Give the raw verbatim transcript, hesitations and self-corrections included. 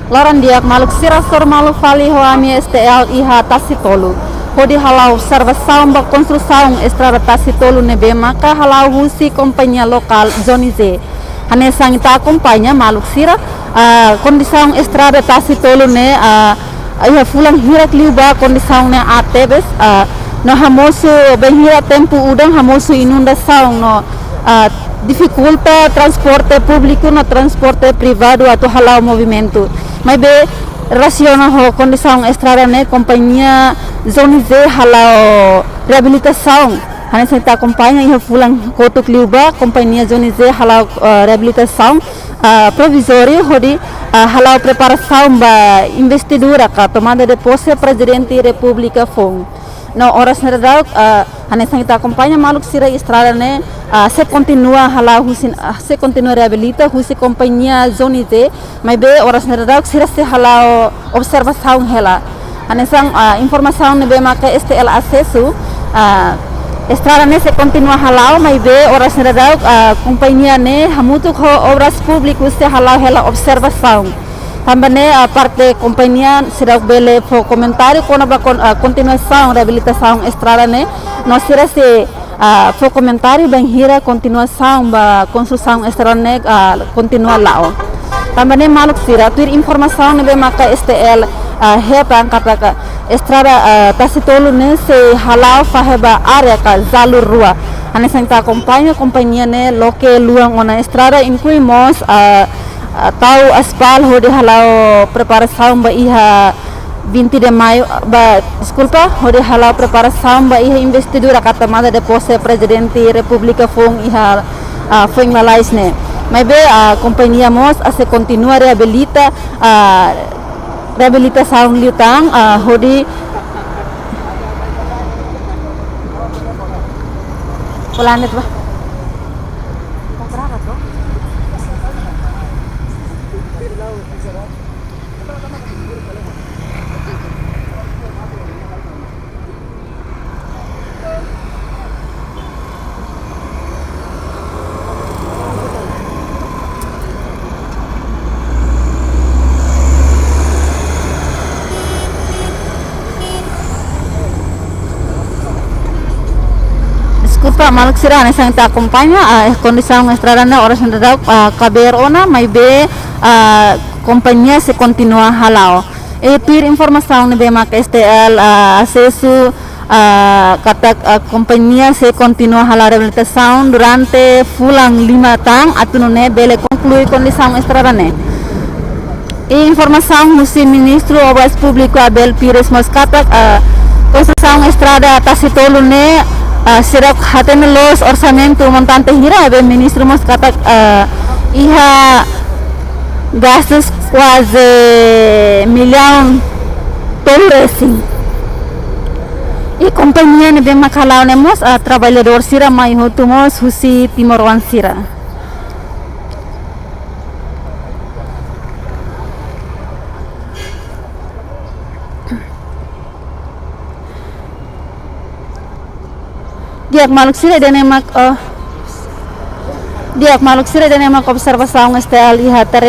Loron di'ak maluk sira, hasoru malu fali ho ami S T L iha Tasi Tolu, hodi hala'o observasaun ba konstrusaun estrada Tasi Tolu ne'ebé maka hala'o husi kompañia lokál Johnny J. Hanesan ita akompaña maluk sira, ah, kondisaun estrada Tasi Tolu ne'e, ah, iha fulan hirak liubá kondisaun ne'e aat tebes, ah, no hamosu bainhira tempu udan hamosu inundasaun no, ah, difikulta transporte públiku no transporte privadu atu hala'o movimentu. Maibé relasiona ho kondisaun estrada ne'e kompañia Johnny J hala'o reabilitasaun. Hanesan ita akompaña iha fulan kotuk liubá kompañia Johnny J hala'o, eh, reabilitasaun, ah, provizóriu hodi, ah, hala'o preparasaun ba investidura ka tomada de pose Prezidente Repúblika foun. No oras ne'e daudaun, ah, hanesan ita akompaña maluk sira, estrada ne'e, ah, sei kontinua hala'o husi, ah, sei kontinua reabilita husi kompañia Johnny J, maibé oras ne'e daudaun sira sei hala'o observasaun hela. Hanesan, ah, informasaun ne'ebé maka S T L asesu, ah, estrada ne'e sei kontinua hala'o, maibé oras ne'e daudaun, ah, kompañia ne'e hamutuk ho Obras Públikas sei hala'o hela observasaun. Tanba ne'e, ah, parte kompañia seidauk bele fó komentáriu kona-ba kon-, ah, kontinuasaun reabilitasaun estrada ne'e, no sira sei, ah, fó komentáriu bainhira kontinuasaun ba konstrusaun estrada ne'e, ah, kontinua la'o. Tanba ne'e maluk sira, tuir informasaun ne'ebé maka S T L, ah, hetan katak estrada, ah, Tasi Tolu ne'e sei hala'o fahe ba área ka jalur rua. Hanesan ita akompaña kompañia ne'e loke luan ona estrada, inklui mós, ah, ah, tau aspal hodi hala'o preparasaun ba iha vinte de Maio, ba, deskulpa, hodi hala'o preparasaun ba iha investidura ka tomada de pose Prezidente Repúblika foun iha, ah, foin lalais ne'e. Maibé, ah, kompañia mós, ah, sei kontinua reabilita, ah, reabilitasaun liután, ah, hodi planet ba. Deskulpa, maluk sira, hanesan ita akompaña, ah, kondisaun estrada ne'e oras ne'e daudaun, ah, kabeer ona, maibé, ah, kompañia sei kontinua hala'o. I tuir informasaun ne'ebé maka S T L, ah, asesu, ah, katak, ah, kompañia sei kontinua hala'o reabilitasaun durante fulan lima tan, atu nune'e bele konklui kondisaun estrada ne'e. I informasaun husi Ministru Obras Públikas Abel Pires mós katak, ah, konstrusaun estrada Tasi Tolu ne'e, ah, seidauk hatene loos orsamentu montante hira, maibé Ministru mós katak, ah, iha gastus kuaze millaun tolu resin. I kompañia ne'ebé maka hala'o ne'e mós, ah, traballadór sira mai hotu mós husi timoroan sira. Di'ak maluk sira, ida-ne'e mak, eh, di'ak maluk sira, ida-ne'e mak observasaun S T L iha terrenu.